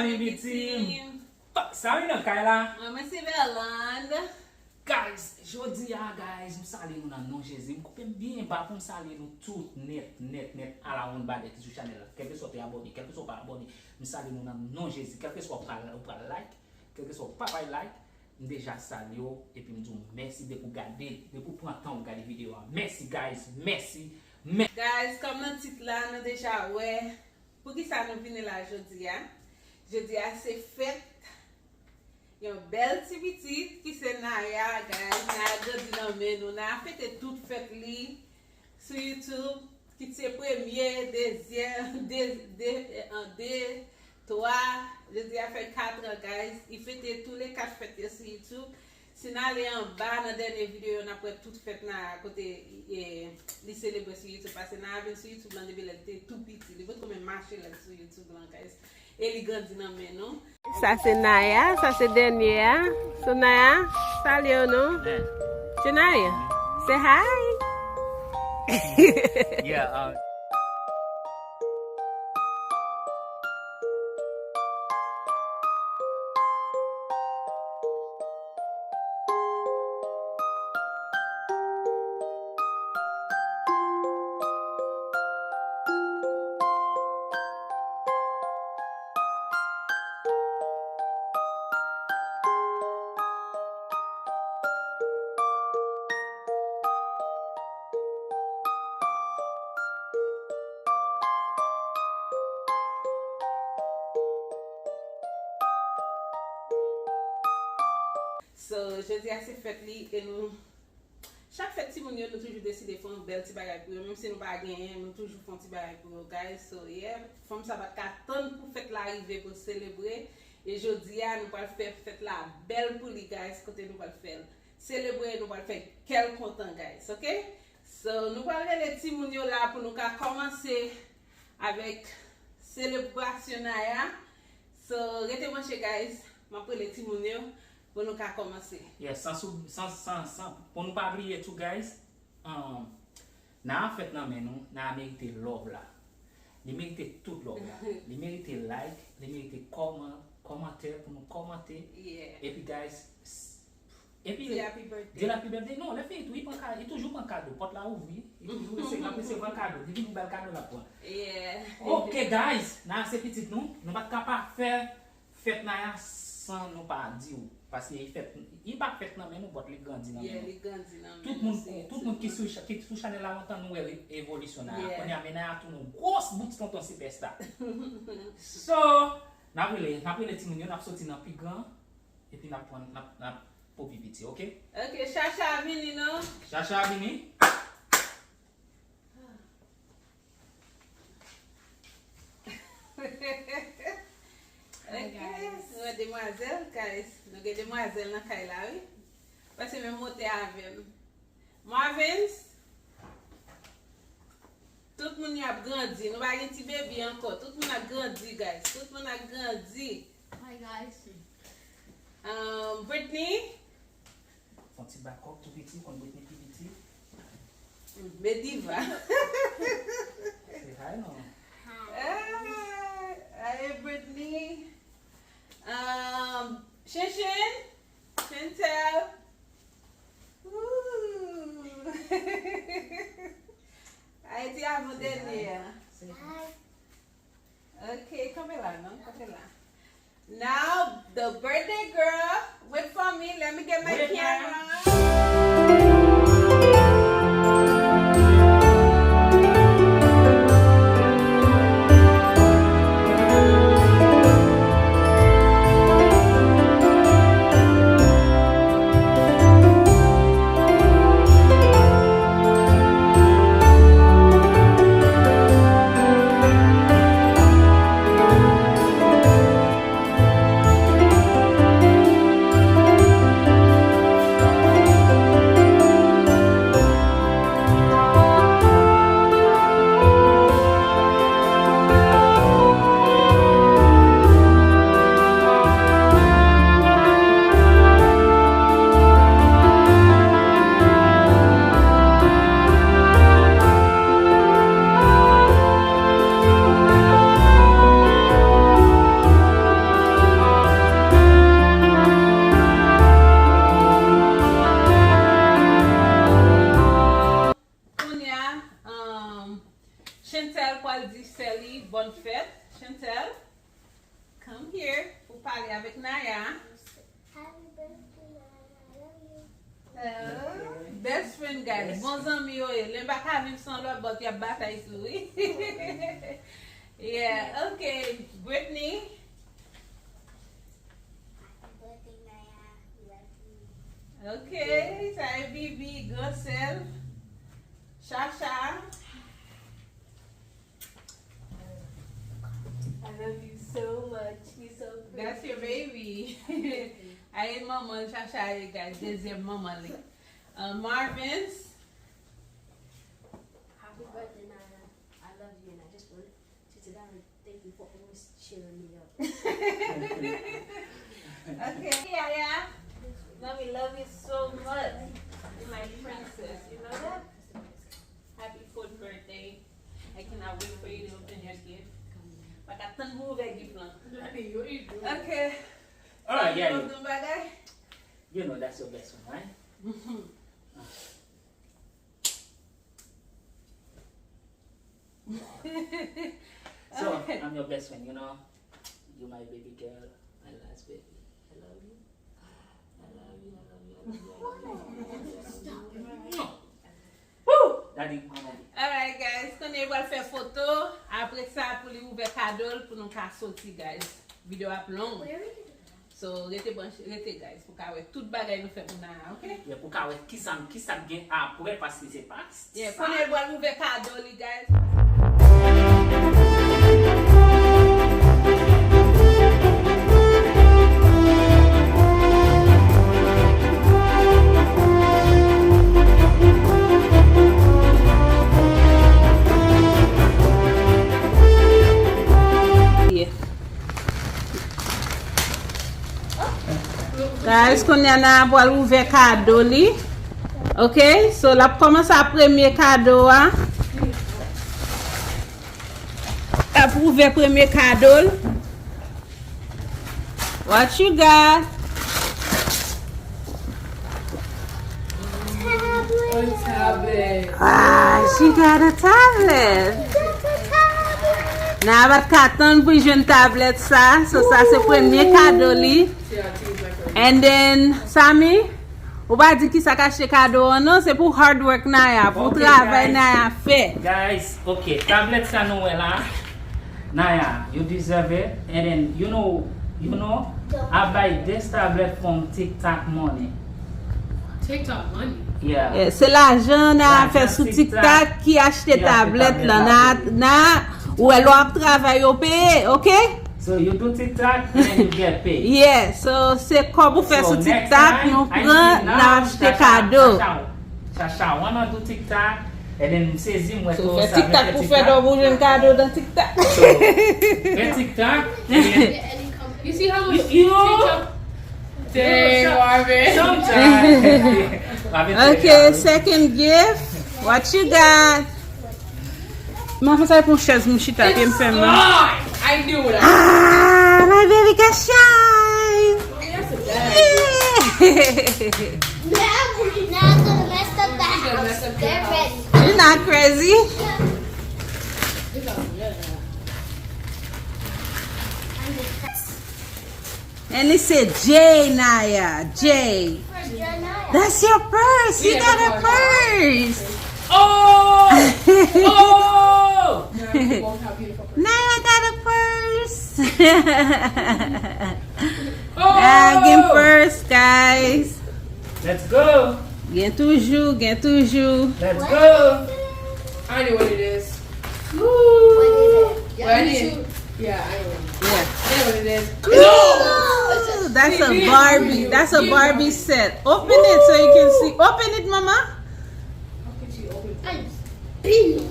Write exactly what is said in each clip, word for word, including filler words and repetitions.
Ann, Bitim. Sa wi nan kay la. Mwen, mwen se Verlande. Guys, jodi a, guys, m salye nou nan non Jezi. M koupe m byen ba pou m salye nou tout nèt, nèt, nèt, alawonnbadè ki sou chanèl la. Kèlkeswa w te abòne, kèlkeswa w pa abòne, m salye nou nan non Jezi. Kèlkeswa w pral, w pral like, kèlkeswa w pa bay like, m deja salye w, epi m di w mèsi depi w gade, depi w pran tan w gade videyo a. Mèsi, guys, mèsi, mèsi. Guys, kòm nan tit la, nou deja wè, poukisa nou vini la jodi a? Jodi a se fèt yon bèl ti pitit ki se Naya, guys. Naya grandi nan men nou. Naya fete tout fèt li sou YouTube, kit se premye, dezyèm, de, de, an de, twa, jodi a fè kat an, guys. Li fete tou le kat fèt yo sou YouTube. Si n ale anba nan dènye videyo yo, n ap wè tout fèt Naya kote, e, li selebre sou YouTube. Paske Naya vin sou YouTube lan depi lè li te tou piti. Li potko menm mache lè l sou YouTube lan, guys. E li grandi nan men nou. Sa se Naya, sa se dènye a. So Naya, salye yo non. Hey. Say hi. Yeah, um, So, jodi a se fèt li e nou, chak fèt timoun yo, nou toujou deside fè yon bèl ti bagay pou yo. Menm si nou pa genyen, nou toujou fè yon ti bagay pou yo, guys. So, yeah, fanm sa pa t ka tann pou fèt la rive pou l selebre. E jodi a, nou pral fè fèt la bèl pou li, guys, kote nou pral fè l selebre, nou pral fè kè l kontan, guys, ok? So, nou pral rele timoun yo la pou nou ka kòmanse avèk selebrasyon Naya. So, rete branche, guys. M ap rele timoun yo pou nou ka kòmanse. Yeah, san sou, san, san, san, pou nou pa bliye tou, guys. Um, Naya fèt nan men nou, Naya merite love la. Li merite tout love la. Li merite like, li merite kòman-, kòmantè pou nou kòmante. Yeah. Epi, guys, s-, epi, di happy birthday. Di l happy birthday. Non, lè fini tou, li pran ka-, li toujou pran kado. Pòt la ouvri, li toujou rese, l ap resevwa kado. Li vin pou bèl kado l ap pran. Yeah. Ok, guys, Naya se pitit nou. Nou pa t ka pa fè fèt Naya san nou pa di w. Paske li fèt, li pa fèt nan men nou, but li grandi nan men nou. Yeah, li grandi nan men nou. Tout moun, tout moun ki sou cha-, ki sou chanèl la lontan, nou wè evolisyon Naya. Yeah. Kounye a, men Naya tounen yon gwòs bout tonton sipèsta. So, n ap rele, n ap rele timoun yo, n ap soti nan pi gran, epi n ap pran, n ap, n ap pou pi piti, ok? Ok, Chacha vini non. Chacha vini. Ok, nou wè demwazèl, guys. Nou gen demwazèl nan kay la, wi. Pase menm montè avè m. Marvins, tout moun yo ap grandi. Nou pa gen ti baby ankò. Tout moun ap grandi, guys. Tout moun ap grandi. Hi, guys. Um, Brittany. Fè yon ti bakòp tou piti, konn Britney pi piti. Mediva. Say hi non. Hey, hey, Britney. Um, Shen Shen. Chantel. Ooh. Ayiti avan dènye a. Say hi. Ok, kanpe la non, kanpe la. Now, the birthday girl, wait for me, let me get my camera. Chantel pral di sè li bòn fèt. Chantel, come here pou pale avèk Naya. Happy birthday, Naya. I love you. Oh, best friend, guys. Bon zanmi yo ye. Lè m pa ka viv san lòt, but y ap batay tou, wi. Yeah, ok. Brittany. Happy birthday, Naya. We love you. Ok, sa e Bibi, gran sè l. Chacha. I love you so much. You're so pretty. That's your baby. Aye manman l, Chacha ye, guys. Dezyèm manman li. Uh, Marvins. Happy birthday, Naya. I love you, and I just want to tell you that thank you for always cheering me up. Okay, Yaya. Mommy love you so much. You're my princess. You know that? Happy fourth birthday. I cannot wait for you to open your gift. Pa ka tann pou ouvè gift lan. Ok. Alright, yeah, you, you know that's your best one, right? So, okay. I'm your best friend, you know? You my baby girl, my last baby. I love you. I love you, I love you, I love you, I love you, I love you, I love you. Woo! Daddy, come on. Alright, guys, kounye a pral fè foto. Apre sa, pou li ouvè kado l, pou nou ka soti, guys. Videyo ap long. So, rete branche, rete, guys, pou ka wè tout bagay nou fè pou Naya, ok? Yeah, pou ka wè kisa, kisa k gen apre, paske se pa. Yeah, kounye a l pral ouvè kado li, guys. Yeah. Guys, kounye a Naya pral ouvè kado li. Ok, so l ap kòmanse ak premye kado a. L ap ouvè premye kado l. What you got? A tablet. A tablet. Ah, she got a tablet. Naya pa t ka tann pou l jwenn tablèt sa. So, sa se premye kado li. And then, Samy, ou pa di kisa k achte kado an, non? Se pou hard work Naya, pou travay Naya fè. Ok, guys. Guys, ok. Tablèt sa nou wè la. Naya, you deserve it. And then, you know, you know, I buy this tablet from TikTok money. TikTok money? Yeah. Yeah, se lajan Naya fè sou TikTok ki achte tablèt la. Naya, Naya, ou wè lè w ap travay, yo peye, ok? So you do TikTok and then you get paid. Yeah, so se kòb ou fè sou TikTok, nou pran, n achte kado. Chacha, wanna do TikTok? And then m sezi, m wè ke w sa fè TikTok pou fè dòb ou jwenn kado nan TikTok. So, fè TikTok. You see how much TikTok? Dang, Marvin. Sometimes. Ok, second gift. What you got? M ap fè sa pou yon chèz m chita, pye m fè mal. Ah, my baby got shine. Yeah. You're not crazy. And it said J, Naya. J. That's your purse. You got a purse. Oh! Oh! Naya got a purse. Ah, gen purse, guys. Let's go. Gen toujou, gen toujou. Let's go. I know what it is. Ooh. What is it? Yeah, I know. Yeah, I know what it is. Ooh, that's a Barbie. That's a Barbie set. Open it so you can see. Open it, mama. How could you open it?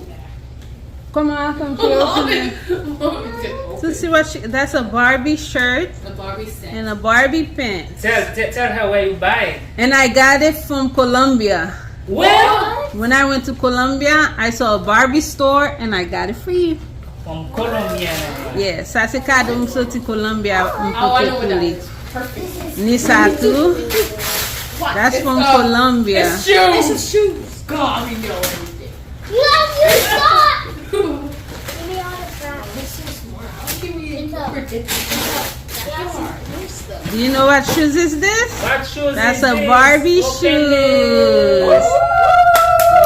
Comment I come to open it? To see what she, that's a Barbie shirt. The Barbie set. And a Barbie pants. Tell, tell, tell her where you buy it. And I got it from Colombia. What? When I went to Colombia, I saw a Barbie store and I got it free. From Colombia. Yeah, sa se kado m soti Colombia, m pote pou li. Ni sa tou. That's from Colombia. It's shoes. It's shoes. God, we know everything. Love you, stop. Do you know what shoes is this? What shoes That's is a this? Barbie Open shoes. It.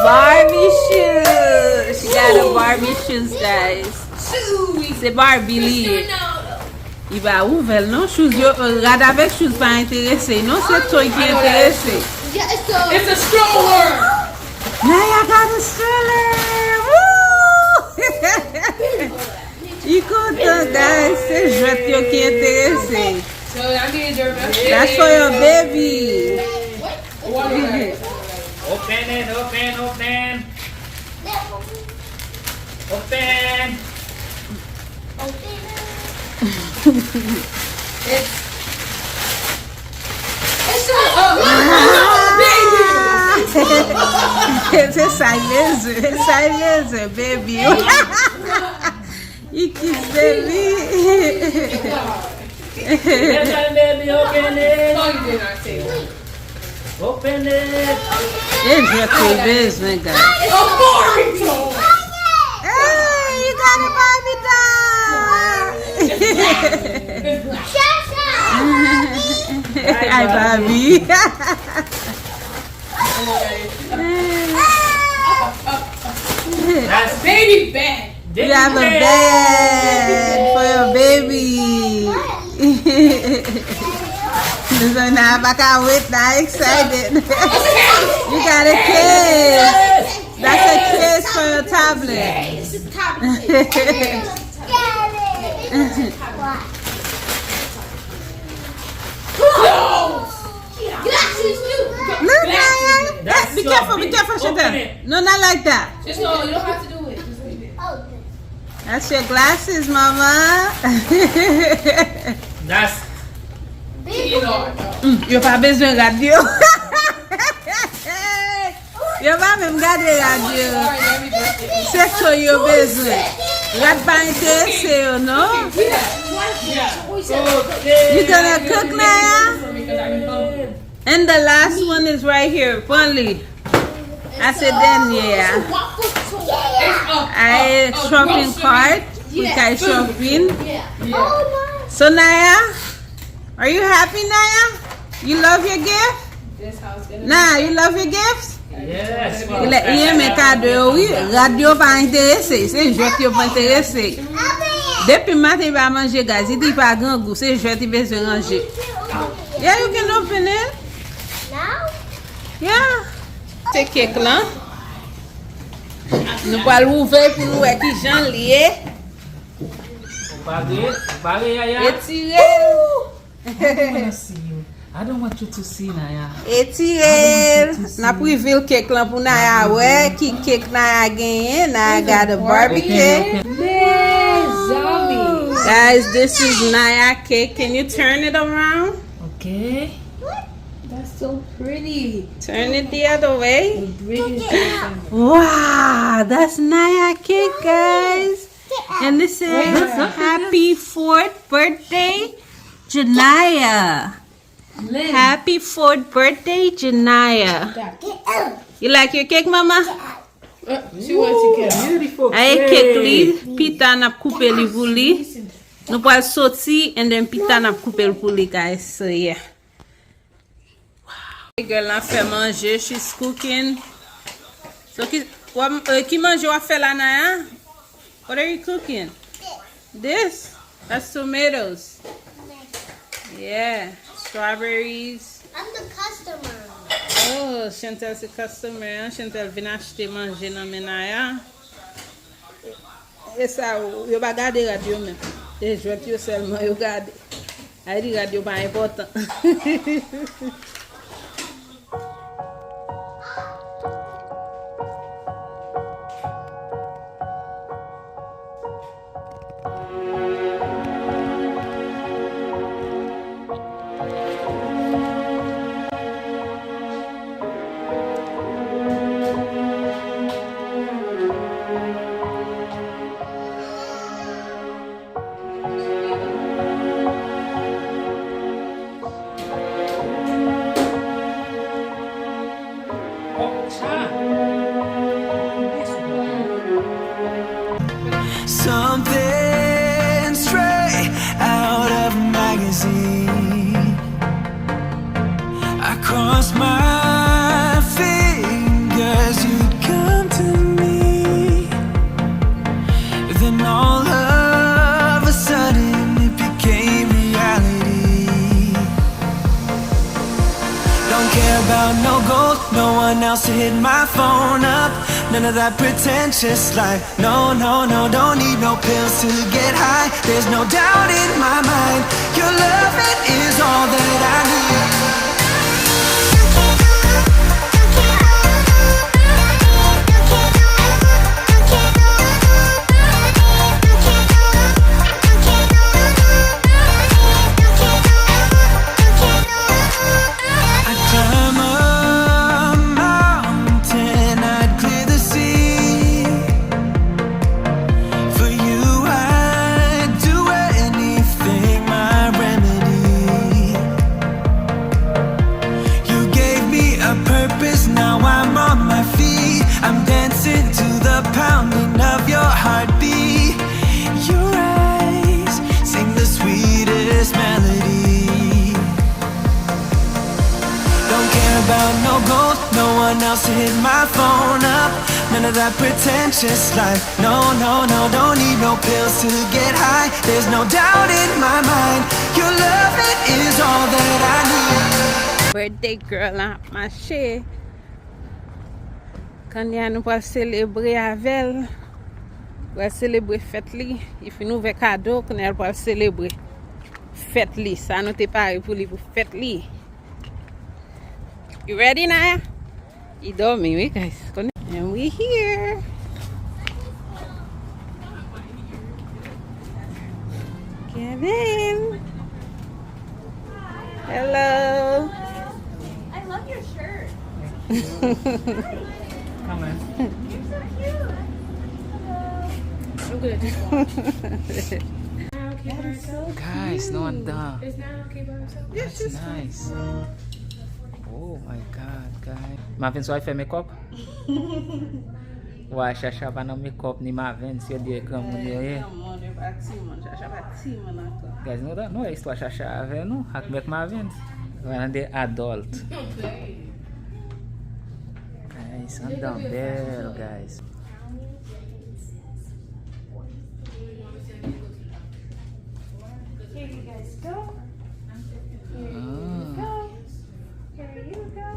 Barbie shoes. She got a Barbie shoes, guys. Se Barbie li ye. Li pa ouvè l non, shoes yo, rad avèk shoes pa enterese non, se toy ki enterese. It's a stroller. Naya got a stroller. Woo! Li kontan, guys. Se jwèt yo ki enterese. That's for your baby. Open it, open, open. Open. It's, it's a, a, a, a, baby. Se sa l bezwen, se sa l bezwen, baby. He kiss baby. Little baby, open it. Open it. E jwèt ou bezwen, guys. A burrito. Hey, you got a Barbie doll. Hi, Barbie. That's baby bed. You have a bed for your baby. This one now, back out with that excited. You got a case. That's a case for your tablet. It's a tablet. Look, Naya. Be careful, be careful, Chantel. No, not like that. Just no, you don't have to do it. Just leave it. That's your glasses, mama. That's Mm, yo pa bezwen rad yo. Yo pa menm gade rad yo. Se toy yo bezwen. Rad pa enterese yo non. You gonna cook, Naya? And the last one is right here. Pran li. A se dènye a. A e shopping cart. Wi, kay shopping. So Naya, are you happy, Naya? You love your gift? Nah, you love your gifts? Yes. Li renmen kado yo wi. Rad yo pa enterese, se jwèt yo pa enterese. Depi maten li pa manje, guys, li di li pa grangou, se jwèt li bezwen ranje. Yeah, you can open it. Yeah. Se kèk lan. Nou pral ouvè pou nou wè kijan li ye. Ou pare? Ou pare, Yaya? Etire l. I don't wanna see you. I don't want you to see, Naya. Etire l. N ap reveal kèk lan pou Naya wè ki kèk Naya genyen. Naya got a Barbie cake. Mezanmi. Guys, this is Naya cake. Can you turn it around? Okay. That's so pretty. Turn it the other way. The bridge is different. Wow, that's Naya cake, guys. And this is happy fourth birthday, Janaya. Happy fourth birthday, Janaya. You like your cake, mama? Beautiful. Aye, kèk li, pita n ap koupe li pou li. Nou pral soti, and then pita n ap koupe l pou li, guys. So, yeah. Girl lan fè manje, she's cooking. So, ki, w ap, eh, ki manje w ap fè la, Naya? What are you cooking? This? That's tomatoes. Yeah, strawberries. I'm the customer. Oh, Chantel se customer. Chantel vin achte manje nan men Naya. E sa, yo pa gade rad yo menm. E jwèt yo sèlman yo gade. Ay di rad yo pa enpòtan. To hit my phone up, none of that pretentious life. No, no, no, don't need no pills to get high. There's no doubt in my mind, your loving is all that I need. I'd climb a mountain, I'd clear the sea. For you, I'd do anything, my remedy. You gave me a purpose, now I'm on my feet. I'm dancing to the pounding of your heartbeat. Your eyes sing the sweetest melody. Don't care about no gold, no one else to hit my phone up. None of that pretentious life. No, no, no, don't need no pills to get high. There's no doubt in my mind. Your loving is all that I need. Birthday girl lan ap mache. Kounye a nou pral selebre avè l. Pral selebre fèt li. Li fin ouvè kado, kounye a l pral selebre fèt li. Sa nou te pare pou li pou fèt li. You ready, Naya? Li dòmi, wi, guys. And we here. Kevin. Hello. I love your shirt. Come on. You're so cute. Hello. Guys, nou andan. That's nice. Oh my God, guys. Marvens, w al fè makeup? Wa, Chacha pa nan makeup, ni Marvens, yo di e granmoun yo ye. Granmoun, yo pa timoun. Chacha pa timoun ankò. Guys, nou, nou wè istwa Chacha avè nou, ak Mèt Marvens. Wè, nan de adult. Guys, andan bèl, guys. Here you guys go. Here you go. Here you go.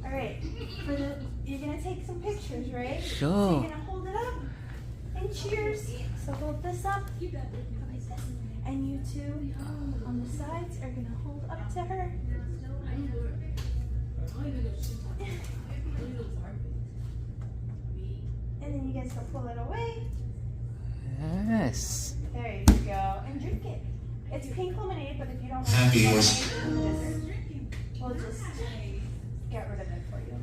All right. For the, you're gonna take some pictures, right? Sure. So you're gonna hold it up and cheers. So hold this up. And you two on the sides are gonna hold up to her. And then you guys can pull it away. Yes. There you go. And drink it. It's pink lemonade, but if you don't want to drink it, we'll just get rid of it for you.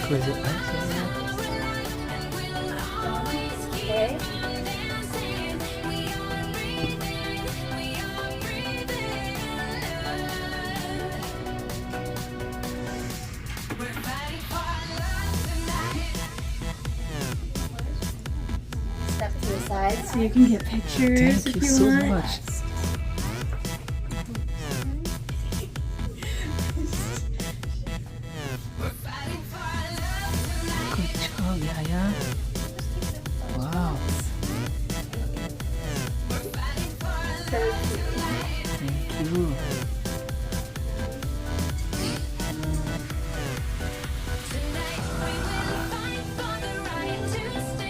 Close your eyes. Okay. Step to the side so you can get pictures if you want. Thank you so much. Good job, Yaya. Wow. Thank you.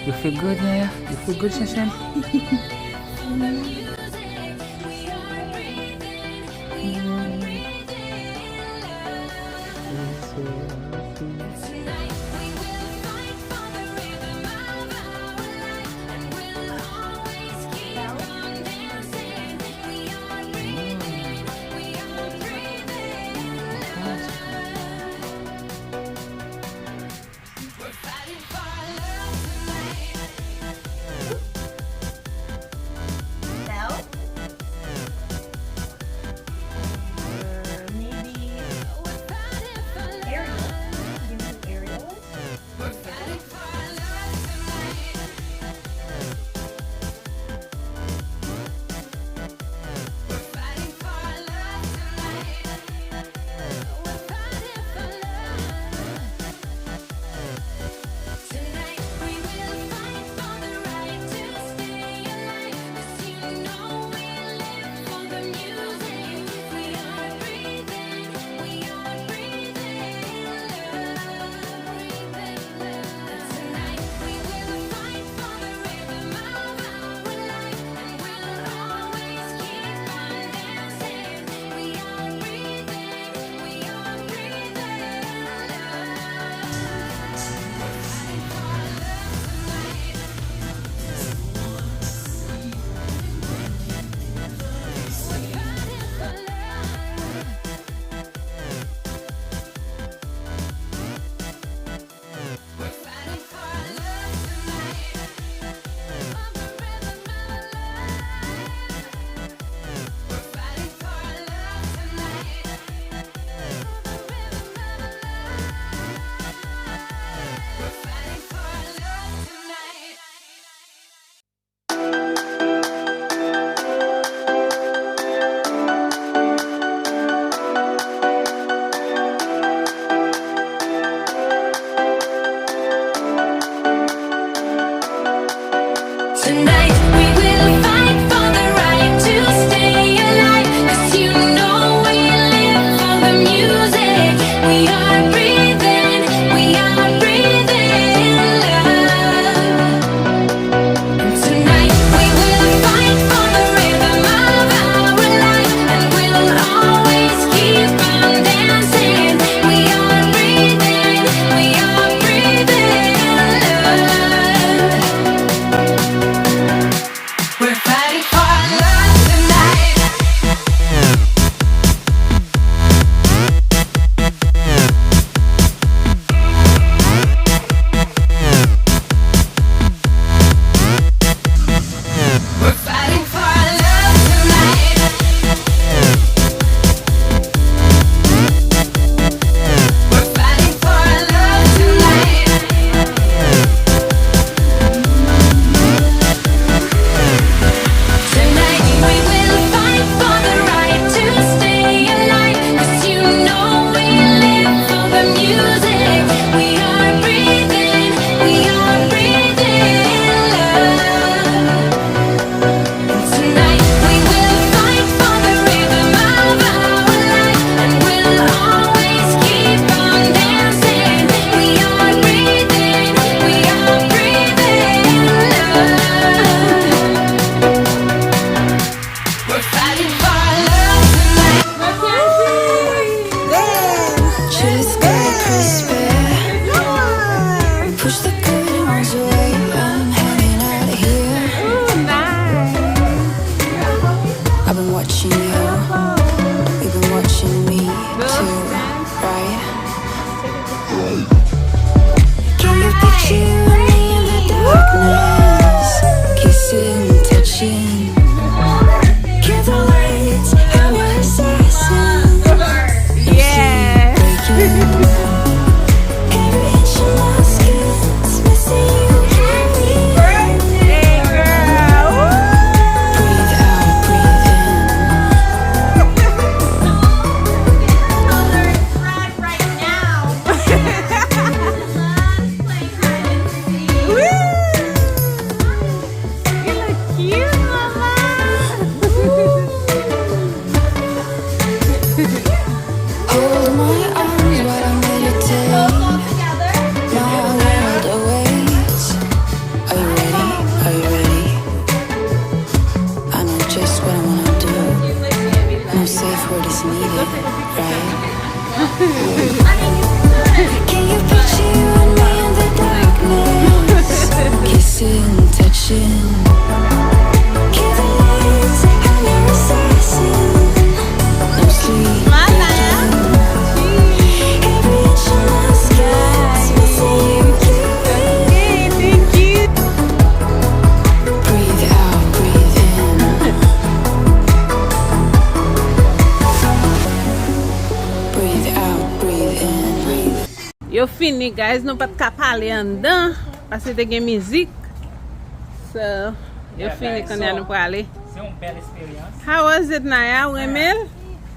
You feel good, Yaya? You feel good, Shansan? The curtains away, I'm hanging out here. Ooh, nice. I've been watching you, you've been watching me too, right? Can you picture me in the darkness? Kissing, touching. Candlelight, I'm your assassin. Yeah. Every inch of my skin's missing you. Birthday girl. Breathe out, breathe in. Right now. Woo! You look cute, mama. Hold my arms while I meditate. My world awaits. Are you ready? Are you ready? I know just what I wanna do. No safe word is needed, right? Can you picture you and me in the darkness? Kissing, touching. Candlelight, I'm your assassin. No sleep. Every inch of my skin's missing you. Breathe out, breathe in. Breathe out, breathe in. Yo fini, guys. Nou pa t ka pale anndan paske te gen mizik. So, yo fini, kounye a nou prale. Se yon bèl eksperyans. How was it, Naya? Ou renmen l?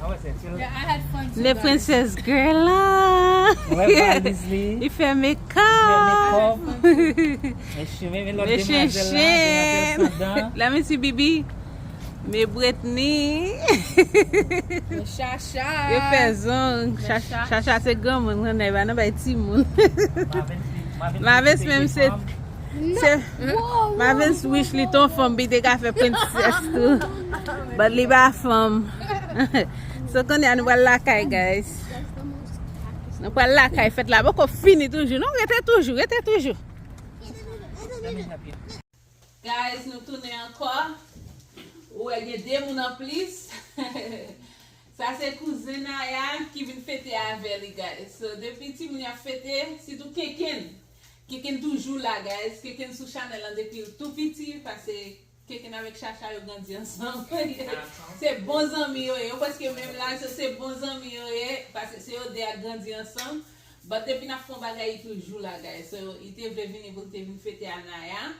How was it? You know? Yeah, I had fun too, guys. Le Princess Girl la. Mwen valiz li. Li fè makeup. Mesye, men lòt demwazèl la, demwazèl san dan. Let me see, Bibi. Me Britney. Me Chacha. Yo fè zong. Chacha se granmoun, konnen pa nan bay timoun. Marvens menm se, se Marvens wish li ton fanm, li te ka fè prensès tou. But li pa fanm. So, konnen nou pral lakay, guys. Nou pral lakay, fèt la poko fini toujou. Non, rete toujou, rete toujou. Guys, nou tounen ankò. Ou wè gen de moun anplis. Sa se kouzen Naya ki vin fete avè li, guys. So, depi timoun y ap fete, sitou Kenken. Kenken toujou la, guys. Kenken sou chanèl lan depi l tou piti, paske Kenken avèk Chacha yo grandi ansanm. Se bon zanmi yo ye. Yo prèske menm laj, so se bon zanmi yo ye, paske se yo de a grandi ansanm. But depi n ap fè yon bagay, li toujou la, guys. So, li te vle vini pou l te vin fete a Naya.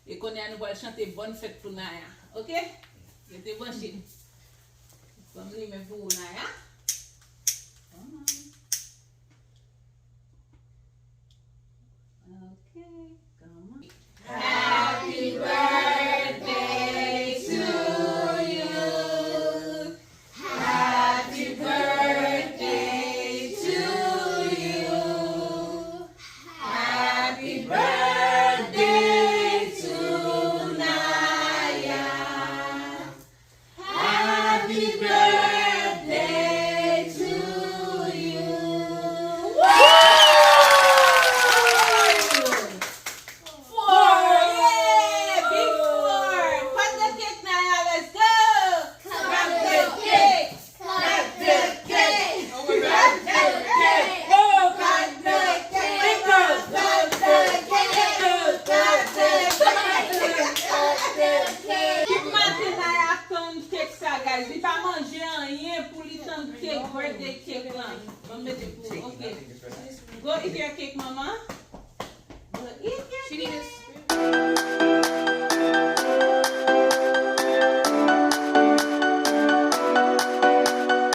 E kounye a nou pral chante bòn fèt pou Naya. Oke? Rete branche. Ban m limen pou ou, Naya. Come on. Oke, come on. Happy birthday to you. Happy birthday to you. Happy birthday to Naya. Happy birthday to you. Woo! Four! Yeah! Big four! Cut the cake, Naya, let's go! Cut the cake! Cut the cake! Cut the cake! Oh, cut the cake! Cut the cake! Cut the cake! Tout maten Naya ap tann kèk sa, guys. Li pa manje anyen pou li tann kèk, birthday cake lan. Ban m mete pou ou. Ok. Go eat your cake, mama. Go eat your cake.